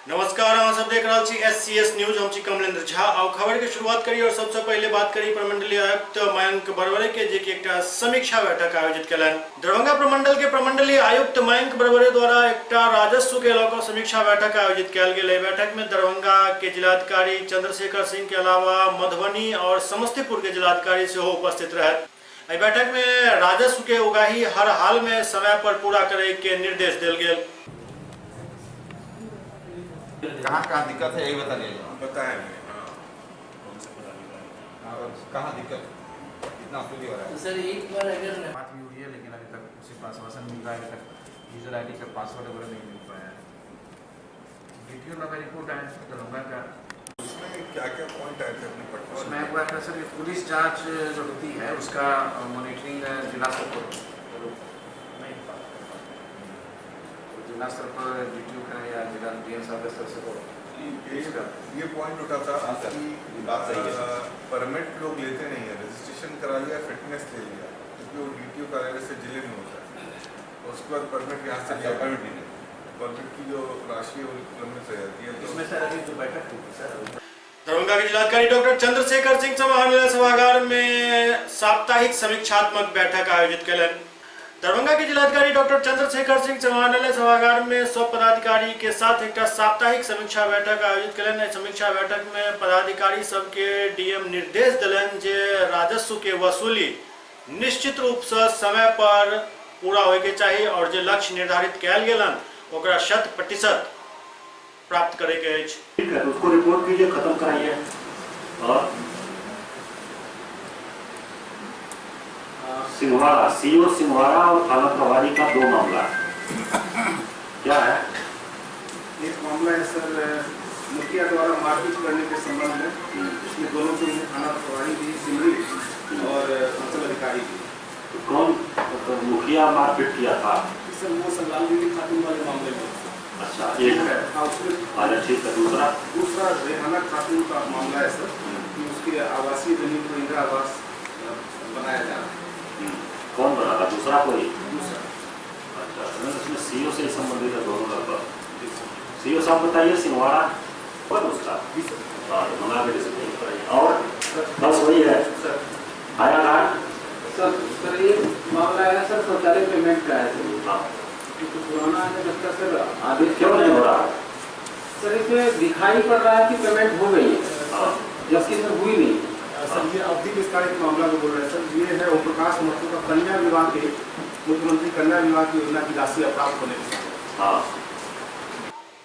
नमस्कार, अहाँ सब देख रहल छी एससीएस न्यूज। हम छी कमलेंद्र झा। और खबर के शुरुआत करी और सबसे पहले बात करी प्रमंडलीय आयुक्त मयंक बरवरे के, जे कि एकटा समीक्षा बैठक आयोजित केलनि। दरभंगा प्रमंडल के प्रमंडलीय आयुक्त मयंक बरवरे द्वारा एकटा राजस्व के लऽ कऽ समीक्षा बैठक आयोजित कयल गेल। एहि बैठक में दरभंगा के जिलाधिकारी चंद्रशेखर सिंह के अलावा मधुबनी और समस्तीपुर के जिलाधिकारी सेहो उपस्थित रहत। एहि बैठक में राजस्व के उगाही हर हाल में समय पर पूरा करे के निर्देश देल गेल। कहाँ कहाँ दिक्कत है यही बता दीजिए। बताएं कहाँ दिक्कत, कितना वसूली हो रहा है। तो सर एक बार अगर बात भी हुई है लेकिन अभी तक सिर्फ आश्वासन मिल रहा है, अभी तक यूजर आईडी का पासवर्ड वगैरह नहीं मिल पाया है। डीटीओ का रिपोर्ट आया है दरभंगा का, उसमें क्या क्या पॉइंट आए थे अपने पटना? उसमें हुआ था सर, पुलिस जाँच जो होती है उसका मॉनिटरिंग जिला स्तर पर नहीं पाते, जिला स्तर पर डीटीओ करें या जिला डीएम साहब के स्तर से तो ये पॉइंट उठा था कि बात सही है। परमिट लोग लेते नहीं है, रजिस्ट्रेशन करा लिया, फिटनेस ले लिया, क्योंकि वो डीटीओ कार्यालय से जिले में होता है, उसके बाद परमिट यहाँ से लिया, परमिट नहीं, परमिट की जो राशि है वो लंबित रह जाती है। इसमें सर अभी जो बैठक हुई थी सर, दरभंगा के जिलाधिकारी डॉक्टर चंद्रशेखर सिंह समाहरणालय सभागार में साप्ताहिक समीक्षात्मक बैठक आयोजित केलनि। दरभंगा के जिलाधिकारी डॉक्टर चंद्रशेखर सिंह समाहरणालय सभागार में सब पदाधिकारी के साथ एक साप्ताहिक समीक्षा बैठक आयोजित केलनि। समीक्षा बैठक में पदाधिकारी सबके डीएम निर्देश देलनि जे राजस्व के वसूली निश्चित रूप से समय पर पूरा होय के चाही और जे लक्ष्य निर्धारित कयल गेलन ओकरा 100% प्राप्त करे के अछि। ठीक है, उसको रिपोर्ट कीजिए, खत्म कराइए। और सिंहवाड़ा, सीओ सिंहवाड़ा और थाना प्रभारी का 2 मामला क्या है? एक मामला है सर, मुखिया द्वारा मारपीट करने के संबंध में, इसमें दोनों को थाना प्रभारी भी सिमरी और अंचल अधिकारी भी। तो कौन तो मुखिया मारपीट किया था सर? वो सर लाल बीबी खातून वाले मामले में। अच्छा, एक है, उसमें अच्छा ठीक है। दूसरा दूसरा रेहाना खातून का मामला है सर, कि उसके आवासीय जमीन को इंदिरा आवास बनाया जा रहा है। कौन बना रहा? दूसरा कोई? दूसरा। अच्छा, इसमें सीओ से संबंधित है दोनों लगभग। सीओ साहब बताइए, सिंहवाड़ा और दूसरा। हाँ, मंगा के कराइए। और बस वही है सर। आया घाट सर, सर ये मामला है सर शौचालय पेमेंट का है सर। हाँ, तो पुराना है लगता सर, आदेश क्यों नहीं हो रहा सर? इसमें दिखाई पड़ रहा है कि पेमेंट हो गई है, जबकि सर हुई नहीं। सर ये अवधि विस्तारित मामला को बोल रहे हैं सर। ये है ओम प्रकाश महतो का कन्या विवाह के, मुख्यमंत्री कन्या विवाह की योजना की राशि अप्राप्त होने के। हाँ,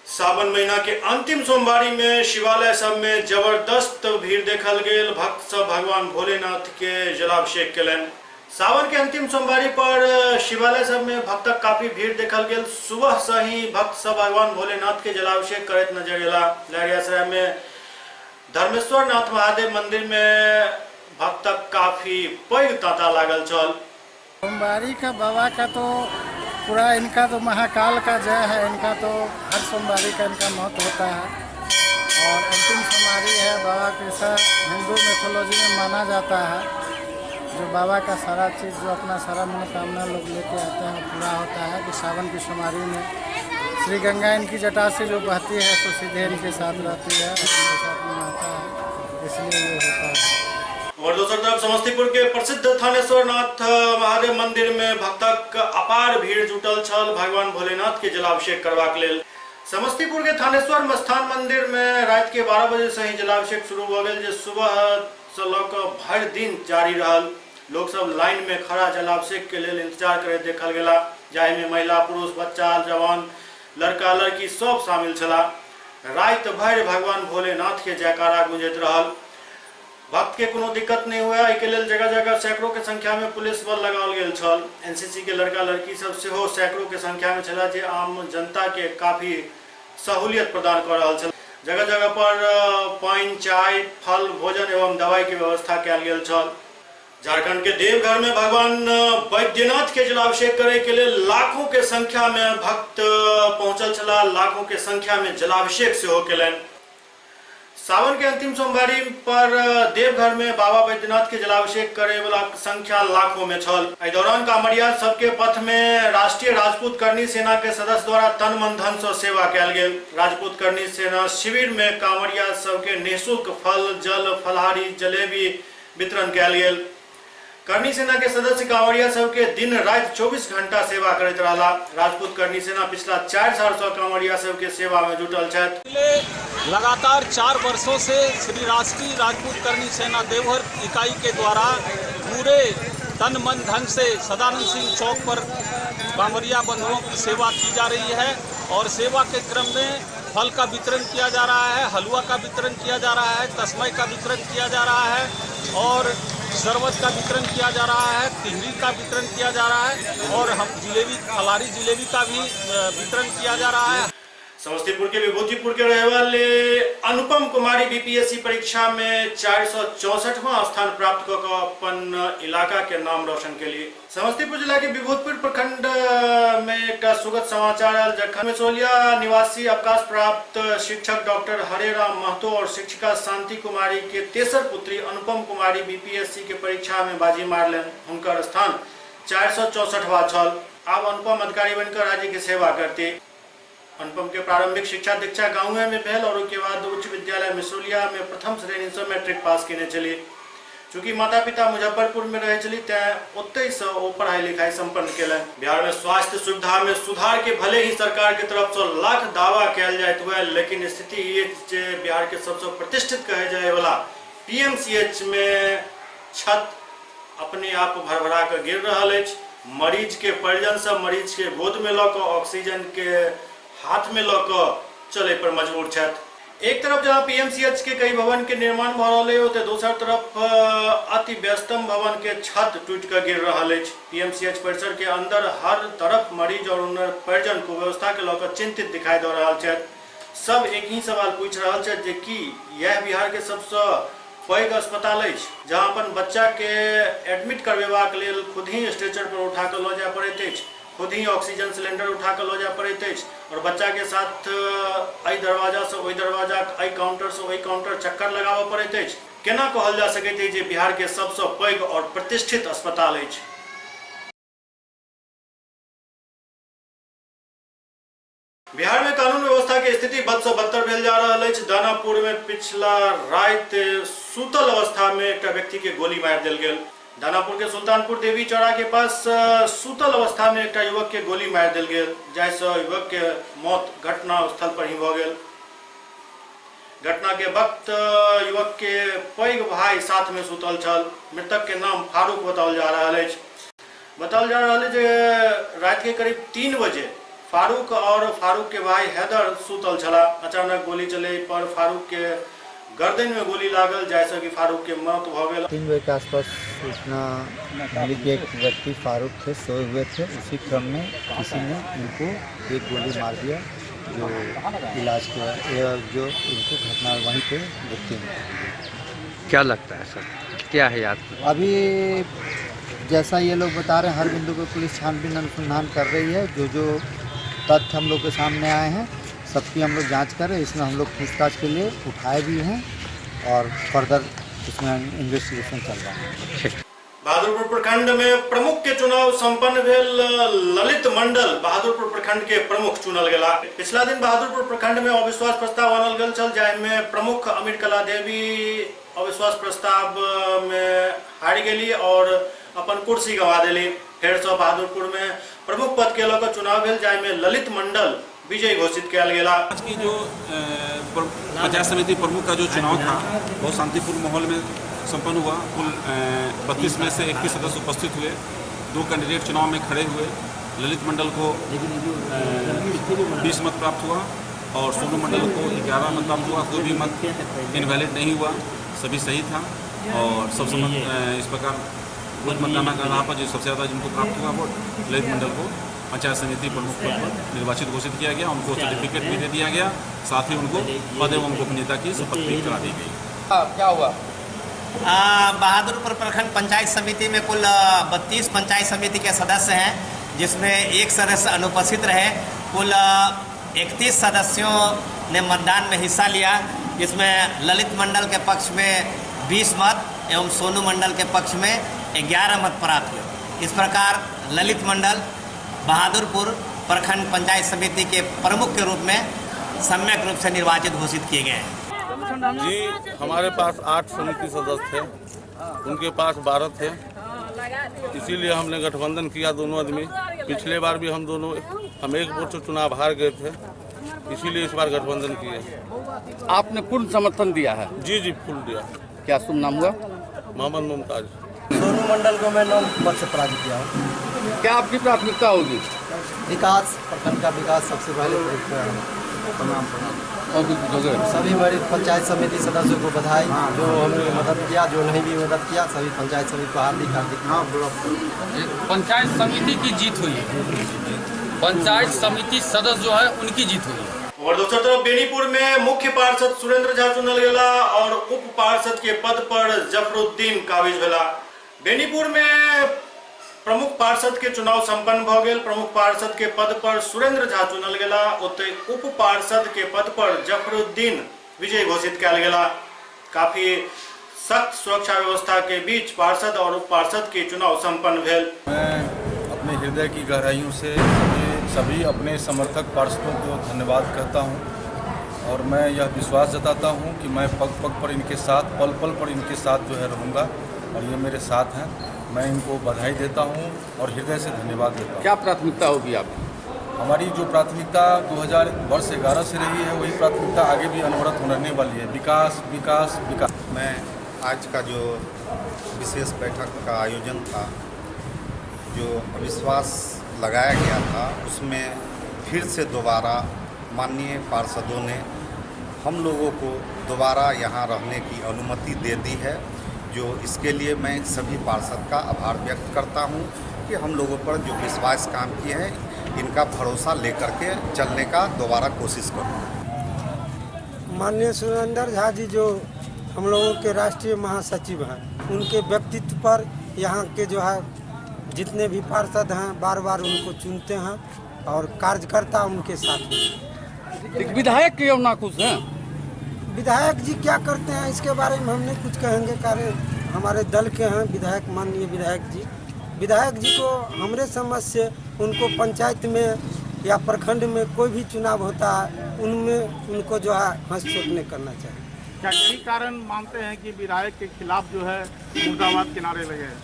सावन महीना के अंतिम सोमवारी में शिवालय सब में जबरदस्त भीड़ देखल गेल। भक्त सब भगवान भोलेनाथ के जलाभिषेक केलनि। सावन के अंतिम सोमवारी पर शिवालय सब में भक्तक काफी भीड़ देखल गेल। सुबह से ही भक्त सब भगवान भोलेनाथ के जलाभिषेक करैत नजर एला। लहरियासराय में धर्मेश्वर नाथ महादेव मंदिर में भक्तक काफी पैघ तांता लागल छल। सोमवारी का बाबा का तो पूरा इनका तो महाकाल का जय है, इनका तो हर सोमवारी का इनका महत्व होता है। और अंतिम सोमवारी है बाबा के, ऐसा हिंदू मिथोलॉजी में माना जाता है। जो बाबा का सारा चीज़, जो अपना सारा मनोकामना लोग लेके आते हैं वो पूरा होता है। कि सावन की सोमवारी में श्री गंगा इनकी जटा से जो बहती है तो सीधे इनके साथ रहती है और इनके साथ मनाता है, इसलिए ये होता है। और दूसरी तरफ समस्तीपुर के प्रसिद्ध थानेश्वर नाथ महादेव मंदिर में भक्तक अपार भीड़ जुटल छल भगवान भोलेनाथ के जलाभिषेक करबाक लेल। समस्तीपुर के थानेश्वर स्थान मंदिर में रात के 12 बजे से ही जलाभिषेक शुरू भऽ गेल, जे सुबह से लऽ कऽ भरि दिन जारी रहल। लोग सब लाइन में खड़ा जलाभिषेक के लेल इंतजार करैत देखल गेला, जाहि में महिला, पुरुष, बच्चा, जवान, लड़का लड़की सब शामिल छला। राति भरि भगवान भोलेनाथ के जयकारा गूंजैत रहल। भक्त के कोनो दिक्कत नहीं हुआ, एहि के लेल जगह जगह सैकड़ों के संख्या में पुलिस बल लगाओल गेल छल। एनसीसी के लड़का लड़की सब सेहो सैकड़ों के संख्या में छला, जे आम जनता के काफी सहूलियत प्रदान कर रहल छल। जगह जगह पर पानि, चाय, फल, भोजन एवं दवाई के व्यवस्था कयल गेल छल। झारखंड के देवघर में भगवान बैद्यनाथ के जलाभिषेक करे के लिए लाखों के संख्या में भक्त पहुंचल छला। लाखों के संख्या में जलाभिषेक सेहो केलनि। सावन के अंतिम सोमवारी पर देवघर में बाबा बैद्यनाथ के जलाभिषेक करे वाला संख्या लाखों में छल। एहि दौरान कांवरिया सबके पथ में राष्ट्रीय राजपूत करनी सेना के सदस्य द्वारा तन मन धन से सेवा कयल गेल। राजपूत करनी सेना शिविर में कांवरिया सबके निःशुल्क फल, जल, फलहारी, जलेबी वितरण कयल गेल। करनी सेना के सदस्य कांवरिया सबके दिन राति 24 घंटा सेवा करैत रहला। राजपूत करनी सेना पिछला 4 साल से कांवरिया सबके सेवा में जुटल छथि। लगातार 4 वर्षों से श्री राष्ट्रीय राजपूत करनी सेना देवघर इकाई के द्वारा पूरे तन मन धन से सदानंद सिंह चौक पर कांवरिया बंधुओं की सेवा की जा रही है और सेवा के क्रम में फल का वितरण किया जा रहा है, हलवा का वितरण किया जा रहा है, तस्मय का वितरण किया जा रहा है और शरबत का वितरण किया जा रहा है, तिहरी का वितरण किया जा रहा है और हम जिलेबी, फलारी जिलेबी का भी वितरण किया जा रहा है। समस्तीपुर के विभूतिपुर के रहे वाले अनुपम कुमारी बीपीएससी परीक्षा में 464वां स्थान प्राप्त कर अपन इलाका के नाम रोशन के लिए। समस्तीपुर जिला के विभूतिपुर प्रखंड में एक सुखद समाचार आयल, जखन मिसौलिया निवासी अवकाश प्राप्त शिक्षक डॉक्टर हरेराम महतो और शिक्षिका शांति कुमारी के तेसर पुत्री अनुपम कुमारी बीपीएससी के परीक्षा में बाजी मारलनि। हुनकर स्थान 464वां छल। आब अनुपम अधिकारी बनकर राज्य के सेवा करती। अनुपम के प्रारंभिक शिक्षा दीक्षा गाँव में भेल और उसके बाद उच्च विद्यालय मिसौलिया में प्रथम श्रेणी से मैट्रिक पास केने छली। चूँकि माता पिता मुजफ्फरपुर में रहे छली तें ओतहि से ओ पढ़ाई लिखाई संपन्न केलनि। बिहार में स्वास्थ्य सुविधा में सुधार के भले ही सरकार के तरफ से लाख दावा कयल जाइत हुए, लेकिन स्थिति ये जे बिहार के सबसे प्रतिष्ठित कहे जाए वाला पीएमसीएच में छत अपने आप भरभरा कर गिर रहल अछि। मरीज के परिजन सब मरीज के गोद में लऽ कऽ ऑक्सीजन के हाथ में लऽ कऽ चले पर मजबूर छथि। एक तरफ जहां पीएमसीएच के कई भवन के निर्माण भऽ रहल अछि, ओतय दोसर तरफ अति व्यस्तम भवन के छत टूटि कऽ गिर रहल अछि। पीएमसीएच परिसर के अंदर हर तरफ मरीज और उनकर परिजन को व्यवस्था के लऽ कऽ चिंतित दिखाई दऽ रहल छथि। सब एक ही सवाल पूछि रहल छथि जे कि यह बिहार के सबसँ पैघ अस्पताल अछि, जहां अपन बच्चा के एडमिट करबेबाक लेल खुद ही स्ट्रेचर पर उठा कऽ लऽ जाय पड़ैत अछि, खुद ही ऑक्सीजन सिलेंडर उठा कऽ लऽ जाय पड़ैत अछि और बच्चा के साथ एहि दरवाजा से ओहि दरवाजा, एहि काउंटर से ओहि काउंटर चक्कर लगाबऽ पड़ैत अछि। केना कहल जा सकैत अछि जे बिहार के सबसँ पैघ और प्रतिष्ठित अस्पताल अछि। बिहार में कानून व्यवस्था के स्थिति बद से बदतर भेल जा रहल अछि। दानापुर में पिछला राति सुतल अवस्था में एक व्यक्ति के गोली मारि देल गेल। दानापुर के सुल्तानपुर देवी चौरा के पास सुतल अवस्था में एक युवक के गोली मारि देल गेल, जाहिसँ युवक के मौत घटना स्थल पर ही भऽ गेल। घटना के वक्त युवक के पैघ भाई साथ में सुतल छल। मृतक के नाम फारूक बताओल जा रहल अछि। बताओल जा रहल अछि जे राति के करीब 3 बजे फारूक और फारूक के भाई हैदर सुतल छला। अचानक गोली चले पर फारूक के गर्दन में गोली लागल, जाहिसँ कि फारूक के मौत भऽ गेल। 3 बजे के आसपास सूचना मिली कि एक व्यक्ति फारूक थे, सोए हुए थे। उसी क्रम में किसी ने उनको एक गोली मार दिया, जो इलाज के जो उनको घटना वहीं पे मृत्यु हुई। क्या लगता है सर, क्या है याद? अभी जैसा ये लोग बता रहे हैं, हर बिंदु पर पुलिस छानबीन अनुसंधान कर रही है। जो जो तथ्य हम लोग के सामने आए हैं सबकी हम लोग जांच कर रहे हैं। इसमें हम लोग पूछताछ के लिए उठाए भी हैं और फर्दर इसमें इन्वेस्टिगेशन चल रहा है। बहादुरपुर प्रखंड में प्रमुख के चुनाव संपन्न भेल। ललित मंडल बहादुरपुर प्रखंड के प्रमुख चुनल गेला। पिछला दिन बहादुरपुर प्रखंड में अविश्वास प्रस्ताव आनल गेल छल, जाहिमे प्रमुख अमीर कला देवी अविश्वास प्रस्ताव में हारि गेली और अपन कुर्सी गंवा देली। फेर से बहादुरपुर में प्रमुख पद के लऽ कऽ चुनाव भेल, जाहिमे ललित मंडल विजयी घोषित कयल गेला। आज की जो पंचायत समिति प्रमुख का जो चुनाव था, बहुत शांतिपूर्ण माहौल में संपन्न हुआ। कुल 32 में से 31 सदस्य उपस्थित हुए। 2 कैंडिडेट चुनाव में खड़े हुए। ललित मंडल को 20 मत प्राप्त हुआ और सोनू मंडल को 11 मत प्राप्त हुआ। कोई भी मत इनवैलिड नहीं हुआ, सभी सही था और सब मत इस प्रकार वोट मतदान का आधार पर जो सबसे ज़्यादा जिनको प्राप्त हुआ वोट, ललित मंडल को पंचायत समिति प्रमुख पद पर निर्वाचित घोषित किया गया। उनको सर्टिफिकेट भी दे दिया गया, साथ ही उनको पद एवं गोपनीयता की शपथ भी करा दी गई। क्या हुआ? बहादुरपुर प्रखंड पंचायत समिति में कुल 32 पंचायत समिति के सदस्य हैं, जिसमें एक सदस्य अनुपस्थित रहे। कुल 31 सदस्यों ने मतदान में हिस्सा लिया। इसमें ललित मंडल के पक्ष में 20 मत एवं सोनू मंडल के पक्ष में 11 मत प्राप्त हुए। इस प्रकार ललित मंडल बहादुरपुर प्रखंड पंचायत समिति के प्रमुख के रूप में सम्यक रूप से निर्वाचित घोषित किए गए हैं। जी, हमारे पास 8 समिति सदस्य थे, उनके पास 12 थे, इसीलिए हमने गठबंधन किया दोनों आदमी। पिछले बार भी हम एक वोट से चुनाव हार गए थे, इसीलिए इस बार गठबंधन किए। आपने पूर्ण समर्थन दिया है? जी जी, फुल दिया। क्या शुभ नाम हुआ? मोहम्मद मुमताज। सोनू मंडल को मैं 9 मत से पराजित किया हूँ। क्या आपकी प्राथमिकता होगी? विकास, प्रखंड का विकास सबसे पहले। प्रणाम प्रणाम। सभी हमारी पंचायत समिति सदस्यों को बधाई, जो हमने मदद किया, जो नहीं भी मदद किया, सभी पंचायत समिति को हार्दिक हार्दिक। पंचायत समिति की जीत हुई है, पंचायत समिति सदस्य जो है उनकी जीत हुई है। और दोसर तरफ बेनीपुर में मुख्य पार्षद सुरेंद्र झा चुनल गेला और उप पार्षद के पद पर जफरुद्दीन काबिज भेला। बेनीपुर में प्रमुख पार्षद के चुनाव संपन्न भ गेल। प्रमुख पार्षद के पद पर सुरेंद्र झा चुनल गेला, ओतै उप पार्षद के पद पर जफरुद्दीन विजयी घोषित कयल गेला। काफी सख्त सुरक्षा व्यवस्था के बीच पार्षद और उप पार्षद के चुनाव संपन्न भेल। मैं अपने हृदय की गहराइयों से सभी अपने समर्थक पार्षदों को धन्यवाद कहता हूं और मैं यह विश्वास जताता हूं कि मैं पग पग पर इनके साथ, पल पल पर इनके साथ जो है रहूँगा और ये मेरे साथ हैं। मैं इनको बधाई देता हूं और हृदय से धन्यवाद देता हूं। क्या प्राथमिकता होगी आपकी? हमारी जो प्राथमिकता 2011 से रही है, वही प्राथमिकता आगे भी अनवरत होने वाली है। विकास, विकास, विकास। मैं आज का जो विशेष बैठक का आयोजन था, जो अविश्वास लगाया गया था, उसमें फिर से दोबारा माननीय पार्षदों ने हम लोगों को दोबारा यहाँ रहने की अनुमति दे दी है, जो इसके लिए मैं सभी पार्षद का आभार व्यक्त करता हूँ कि हम लोगों पर जो विश्वास काम किए हैं, इनका भरोसा लेकर के चलने का दोबारा कोशिश करूँ। माननीय सुरेंद्र झा जी जो हम लोगों के राष्ट्रीय महासचिव हैं, उनके व्यक्तित्व पर यहाँ के जो है जितने भी पार्षद हैं बार बार उनको चुनते हैं और कार्यकर्ता उनके साथ हैं। विधायक क्यों नाखुश हैं? विधायक जी क्या करते हैं इसके बारे में हम नहीं कुछ कहेंगे, कारण हमारे दल के हैं विधायक, माननीय विधायक जी। विधायक जी को हमारे समझ से उनको पंचायत में या प्रखंड में कोई भी चुनाव होता है उनमें उनको जो है हस्तक्षेप नहीं करना चाहिए। क्या यही कारण मानते हैं कि विधायक के खिलाफ जो है मुर्दाबाद के नारे लगे हैं?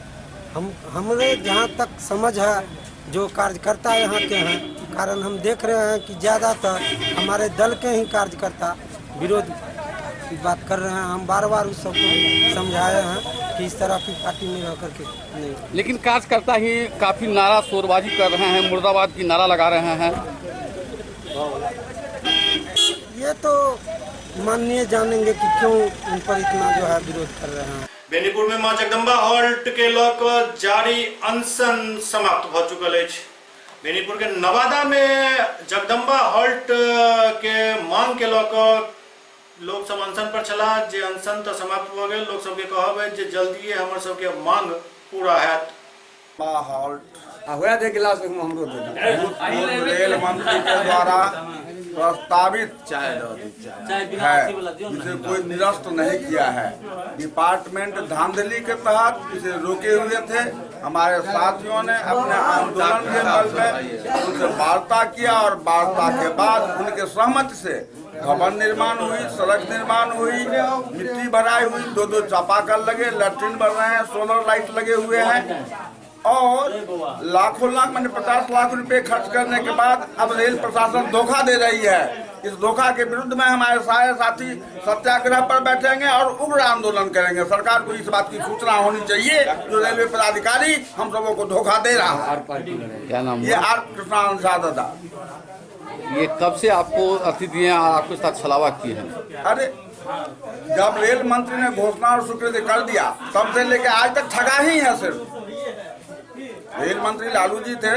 हमारे जहाँ तक समझ है जो कार्यकर्ता यहाँ के हैं, कारण हम देख रहे हैं कि ज़्यादातर हमारे दल के ही कार्यकर्ता विरोध की बात कर रहे हैं। हम बार बार उस सबको समझाए हैं कि इस तरह की पार्टी में रह करके नहीं। लेकिन कार्यकर्ता ही काफ़ी नारा शोरबाजी कर रहे हैं, मुर्दाबाद की नारा लगा रहे हैं। ये तो माननीय जानेंगे कि क्यों उन पर इतना जो है विरोध कर रहे हैं। बेनीपुर में मां जगदम्बा हॉल्ट के लऽ कऽ जारी अनशन समाप्त भऽ चुकल अछि। बेनीपुर के नवादा में जगदम्बा हॉल्ट के मांग के लऽ कऽ लोक सब अनशन पर छलाह, जे अनशन तो समाप्त भऽ गेल। लोक सबके कहब अछि जे जल्दिए हमर सबके मांग पूरा हैत। हॉल्ट रेल मंत्री के द्वारा प्रस्तावित है, जिसे कोई निरस्त नहीं किया है। डिपार्टमेंट धांधली के तहत इसे रोके हुए थे। हमारे साथियों ने अपने आंदोलन के बल पे उनसे वार्ता किया और वार्ता के बाद उनके सहमति से भवन निर्माण हुई, सड़क निर्माण हुई, मिट्टी भराई हुई, 2-2 चापाकल लगे, लैट्रिन बन रहे हैं, सोलर लाइट लगे हुए हैं और लाखों लाख मैंने 50 लाख रुपए खर्च करने के बाद अब रेल प्रशासन धोखा दे रही है। इस धोखा के विरुद्ध में हमारे सारे साथी सत्याग्रह पर बैठेंगे और उग्र आंदोलन करेंगे। सरकार को इस बात की सूचना होनी चाहिए जो रेलवे पदाधिकारी हम सबों को धोखा दे रहा है। क्या नाम? ये are Krishna दादा। ये कब से आपको अतिथि दिए और आपके साथ छलावा किए हैं? अरे जब रेल मंत्री ने घोषणा और स्वीकृति कर दिया तब से लेकर आज तक ठगा ही है। सिर्फ रेल मंत्री लालू जी थे,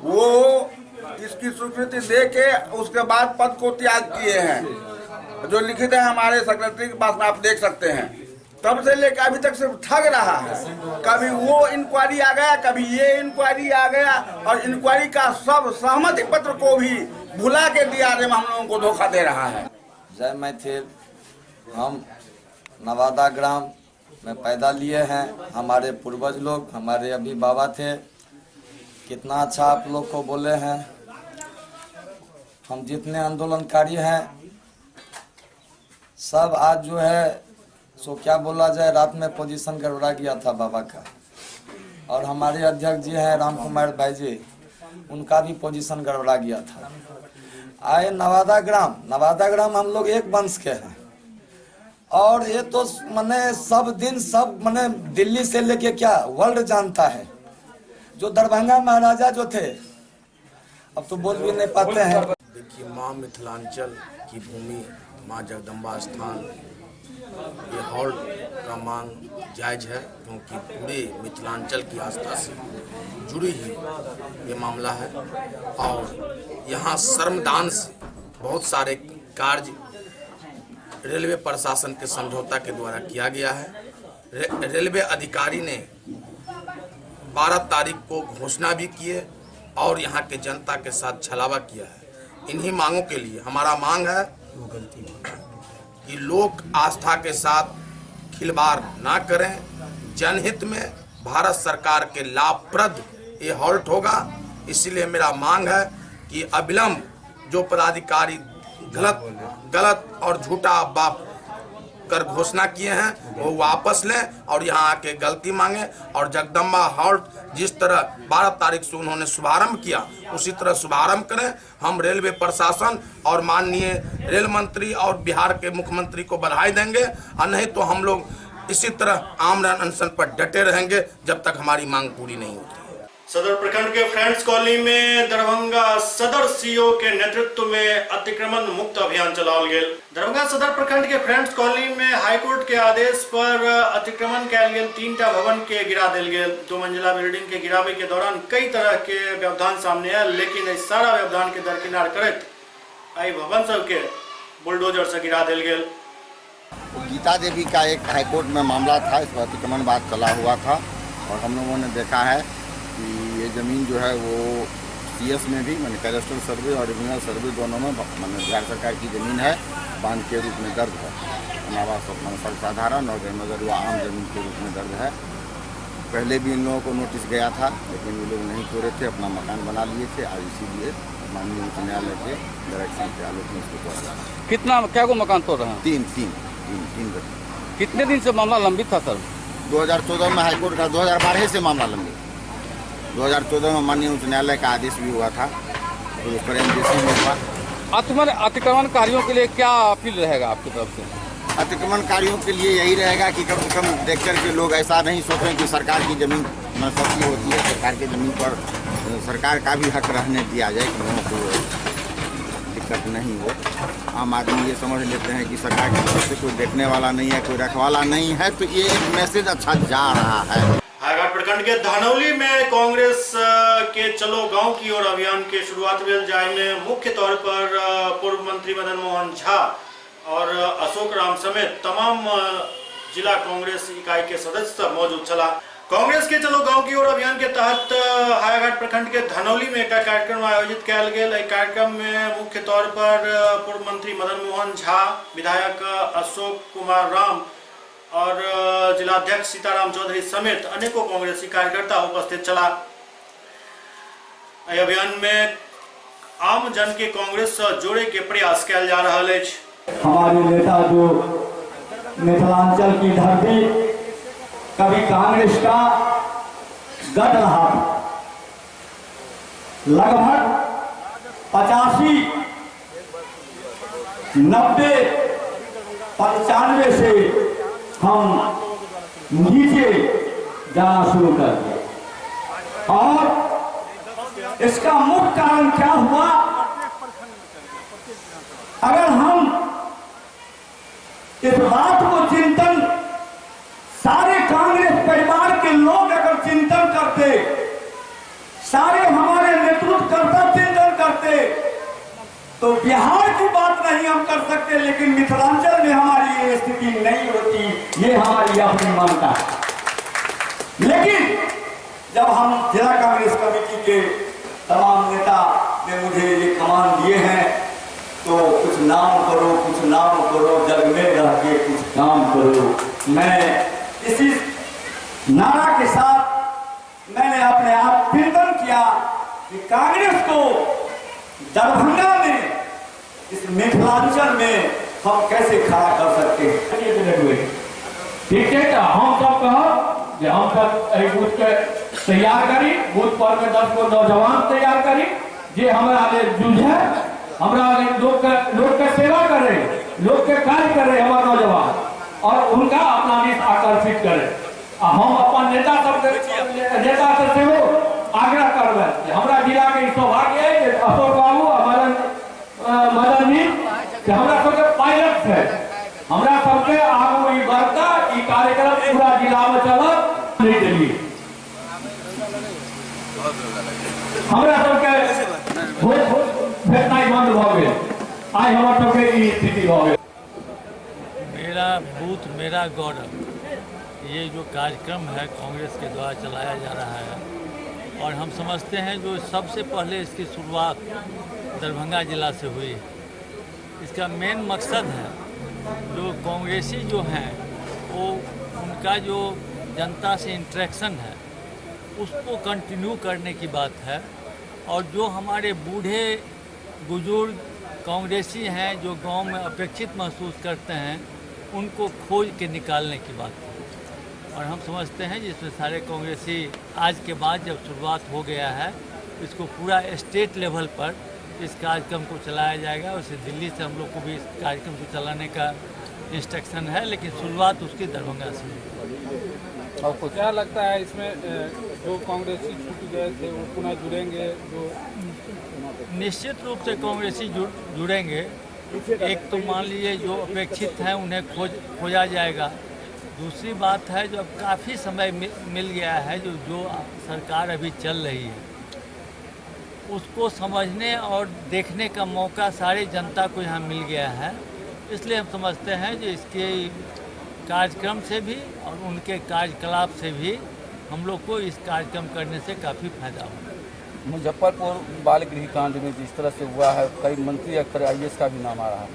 वो इसकी स्वीकृति दे के उसके बाद पद को त्याग किए हैं, जो लिखित है हमारे सेक्रेटरी के पास में आप देख सकते हैं। तब से लेकर अभी तक सिर्फ ठग रहा है। कभी वो इंक्वायरी आ गया, कभी ये इंक्वायरी आ गया और इंक्वायरी का सब सहमति पत्र को भी भुला के डीआरएम हम लोगों को धोखा दे रहा है। जय मैथिल। हम नवादा ग्राम में पैदा लिए हैं। हमारे पूर्वज लोग, हमारे अभी बाबा थे, कितना अच्छा आप लोग को बोले हैं। हम जितने आंदोलनकारी हैं सब आज जो है सो क्या बोला जाए, रात में पोजीशन गड़बड़ा गया था बाबा का। और हमारे अध्यक्ष जी हैं राम कुमार भाई जी, उनका भी पोजीशन गड़बड़ा गया था। आए नवादा ग्राम, नवादा ग्राम हम लोग एक वंश के हैं। और ये तो मने सब दिन सब मने दिल्ली से लेके क्या वर्ल्ड जानता है। जो दरभंगा महाराजा जो थे, अब तो बोल भी नहीं पाते हैं। देखिए, माँ मिथिलांचल की भूमि, माँ जगदम्बा स्थान, ये हॉल का मांग जायज है, क्योंकि पूरे मिथिलांचल की आस्था से जुड़ी ही ये मामला है। और यहाँ श्रमदान से बहुत सारे कार्य रेलवे प्रशासन के समझौता के द्वारा किया गया है। रेलवे अधिकारी ने 12 तारीख को घोषणा भी किए और यहाँ के जनता के साथ छलावा किया है। इन्हीं मांगों के लिए हमारा मांग है कि लोक आस्था के साथ खिलवाड़ ना करें। जनहित में भारत सरकार के लाभप्रद ये हॉल्ट होगा। इसलिए मेरा मांग है कि अविलंब जो पदाधिकारी गलत और झूठा अफवाह कर घोषणा किए हैं वो वापस लें और यहाँ आके गलती मांगे। और जगदम्बा हॉल्ट जिस तरह 12 तारीख से उन्होंने शुभारंभ किया, उसी तरह शुभारंभ करें। हम रेलवे प्रशासन और माननीय रेल मंत्री और बिहार के मुख्यमंत्री को बधाई देंगे, और नहीं तो हम लोग इसी तरह आमरण अनशन पर डटे रहेंगे जब तक हमारी मांग पूरी नहीं होती। सदर प्रखंड के फ्रेंड्स कॉलोनी में दरभंगा सदर सीओ के नेतृत्व में अतिक्रमण मुक्त अभियान चलाओल गेल। दरभंगा सदर प्रखंड के फ्रेंड्स कॉलोनी में हाईकोर्ट के आदेश पर अतिक्रमण कयल गेल 3टा भवन के गिरा देल गेल। 2 मंजिला बिल्डिंग के गिरावे के दौरान कई तरह के व्यवधान सामने आयल, लेकिन एहि सारा व्यवधान के दरकिनार करैत एहि भवन सबके बुलडोजर से गिरा देल गेल। गीता देवी का एक हाईकोर्ट में मामला था, इस पर अतिक्रमण बात चला हुआ था और हम लोगों ने देखा है कि ये ज़मीन जो है वो सीएस में भी माने कैडेस्ट्रल सर्वे और रिजनल सर्वे दोनों में माने बिहार सरकार की ज़मीन है, बांध के रूप में दर्ज है, अनावास माने सर्वसाधारण और नजरुआ आम ज़मीन के रूप में दर्ज है। पहले भी इन लोगों को नोटिस गया था, लेकिन ये लोग नहीं तोड़े थे, अपना मकान बना लिए थे। आज इसीलिए माननीय उच्च न्यायालय के डायरेक्शन के आलोक में इसको तोड़ा जा रहा है। कितना क्या को मकान तोड़ रहे हैं? तीन तीन तीन तीन। कितने दिन से मामला लंबित था सर? 2014 में हाईकोर्ट का, 2012 से मामला लंबित। 2014 में माननीय उच्च न्यायालय का आदेश भी हुआ था, तो उस पर एमजेसी में हुआ। अतिक्रमणकारियों के लिए क्या अपील रहेगा आपकी तरफ से? अतिक्रमणकारियों के लिए यही रहेगा कि कम से कम देख कर के लोग ऐसा नहीं सोचें कि सरकार की ज़मीन सबकी होती है, सरकार की ज़मीन पर सरकार का भी हक रहने दिया जाए कि लोगों को दिक्कत नहीं हो। आम आदमी ये समझ लेते हैं कि सरकार की तरफ से कोई देखने वाला नहीं है, कोई रखवाला नहीं है, तो ये एक मैसेज अच्छा जा रहा है। हायाघाट प्रखंड के धनौली में कांग्रेस के चलो गांव की ओर अभियान के शुरुआत भेल, जाय में मुख्य तौर पर पूर्व मंत्री मदन मोहन झा और अशोक राम समेत तमाम जिला कांग्रेस इकाई के सदस्य मौजूद छला। कांग्रेस के चलो गांव की ओर अभियान के तहत हायाघाट प्रखंड के धनौली में एक कार्यक्रम आयोजित कयल गेल। एहि कार्यक्रम में मुख्य तौर पर पूर्व मंत्री मदन मोहन झा, विधायक अशोक कुमार राम और जिलाध्यक्ष सीताराम चौधरी समेत अनेकों कांग्रेसी कार्यकर्ता उपस्थित छला। एहि अभियान में आम जन के कांग्रेस से जोड़े के प्रयास कयल जा रहा है। हमारे नेता जो मिथिलांचल की धरती कभी कांग्रेस का गढ़ रहा था, लगभग 85, 90, 95 से हम नीचे जाना शुरू कर दिए। और इसका मुख्य कारण क्या हुआ? अगर हम इस बात को चिंतन, सारे कांग्रेस परिवार के लोग अगर चिंतन करते, सारे हमारे नेतृत्वकर्ता चिंतन करते, तो बिहार की बात नहीं हम कर सकते, लेकिन मिथिलांचल में हमारी ये स्थिति नहीं होती, ये हमारी अपनी मानता है। लेकिन जब हम जिला कांग्रेस कमेटी के तमाम नेता ने मुझे ये कमान दिए हैं, तो कुछ नाम करो, कुछ नाम करो, जग में रह के कुछ काम करो। मैं इसी नारा के साथ मैंने अपने आप चिंतन किया कि कांग्रेस को दरभंगा में, इस मिथिलांचल में हम कैसे खड़ा कर सकते हैं। ठीक है, तो हम सब कहब जे हम सब एहि बूथ के तैयार करी, बूथ पर में 10 गो नौजवान तैयार करी जे हमरा लेल जूझे, हमरा लेल लोग के सेवा करे, लोग के कार्य करे हमार नौजवान, और उनका अपना दिस आकर्षित करे। आ हम अपन नेता सबके, नेता से सेहो आग्रह करबै जे हमरा जिला के ई सौभाग्य है जे अशोक बाबू आ मदन जी से हमरा सबके पायलट है, हमरा सबके आगू ई बढ़ता, ई कार्यक्रम पूरा जिला में चलत नहीं देलिए। हमरा सबके भेटनाइ बंद भऽ गेल, आइ हमर सबके ई स्थिति भऽ गेल। मेरा बूथ मेरा गौरव, ये जो कार्यक्रम है कांग्रेस के द्वारा चलाया जा रहा है, और हम समझते हैं जो सबसे पहले इसकी शुरुआत दरभंगा जिला से हुई है। इसका मेन मकसद है जो कांग्रेसी जो हैं वो उनका जो जनता से इंटरेक्शन है उसको कंटिन्यू करने की बात है, और जो हमारे बूढ़े बुजुर्ग कांग्रेसी हैं जो गांव में अपेक्षित महसूस करते हैं उनको खोज के निकालने की बात है। और हम समझते हैं जिसमें सारे कांग्रेसी आज के बाद जब शुरुआत हो गया है इसको पूरा स्टेट लेवल पर इस कार्यक्रम को चलाया जाएगा। उसे दिल्ली से हम लोग को भी इस कार्यक्रम को चलाने का इंस्ट्रक्शन है, लेकिन शुरुआत उसकी दरभंगा से हुई। आपको क्या लगता है इसमें जो कांग्रेसी छूट गए थे वो पुनः जुड़ेंगे? जो निश्चित रूप से कांग्रेसी जुड़ेंगे। एक तो मान लीजिए जो अपेक्षित हैं उन्हें खोजा जाएगा। दूसरी बात है जो अब काफ़ी समय मिल गया है, जो जो सरकार अभी चल रही है उसको समझने और देखने का मौका सारी जनता को यहाँ मिल गया है। इसलिए हम समझते हैं जो इसके कार्यक्रम से भी और उनके कार्यकलाप से भी हम लोग को इस कार्यक्रम करने से काफ़ी फायदा होगा। मुजफ्फरपुर बाल गृह कांड में जिस तरह से हुआ है, कई मंत्री अक्सर IAS का भी नाम आ रहा है।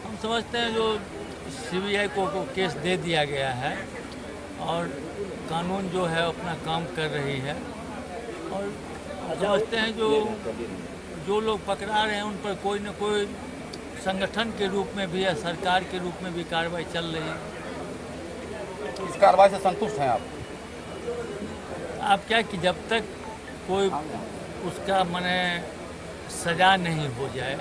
हम समझते हैं जो CBI को केस दे दिया गया है और कानून जो है अपना काम कर रही है, और समझते हैं जो जो लोग पकड़ा रहे हैं उन पर कोई न कोई संगठन के रूप में भी या सरकार के रूप में भी कार्रवाई चल रही है। इस कार्रवाई से संतुष्ट हैं आप? आप क्या कि जब तक कोई उसका माने सजा नहीं हो जाए,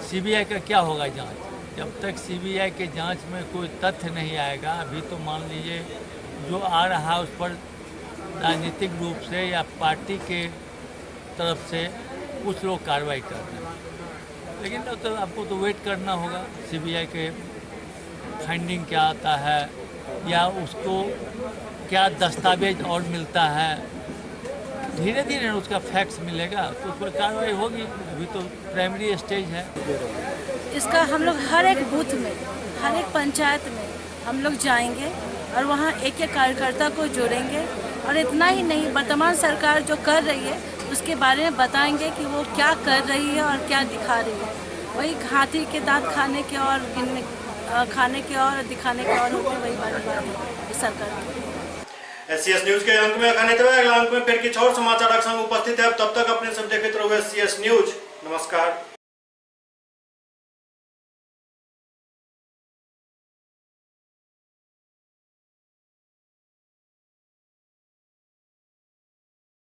CBI का क्या होगा जांच? जब तक CBI के जांच में कोई तथ्य नहीं आएगा, अभी तो मान लीजिए जो आ रहा है उस पर राजनीतिक रूप से या पार्टी के तरफ से कुछ लोग कार्रवाई कर रहे हैं, लेकिन तो आपको तो वेट करना होगा CBI के फाइंडिंग क्या आता है या उसको क्या दस्तावेज और मिलता है। धीरे धीरे उसका फैक्ट्स मिलेगा तो उस पर कार्रवाई होगी। अभी तो प्राइमरी स्टेज है इसका। हम लोग हर एक बूथ में, हर एक पंचायत में हम लोग जाएंगे और वहाँ एक एक कार्यकर्ता को जोड़ेंगे, और इतना ही नहीं, वर्तमान सरकार जो कर रही है उसके बारे में बताएंगे कि वो क्या कर रही है और क्या दिखा रही है। वही हाथी के दांत खाने के और गिनने खाने के और दिखाने के और होते, वही बात है इस सरकार की। SCS news के अंक में अखन एतबे। अगला अंक में फिर किछु और समाचारक संग उपस्थित है। तब तक अपने सब देखैत रहू SCS news. नमस्कार।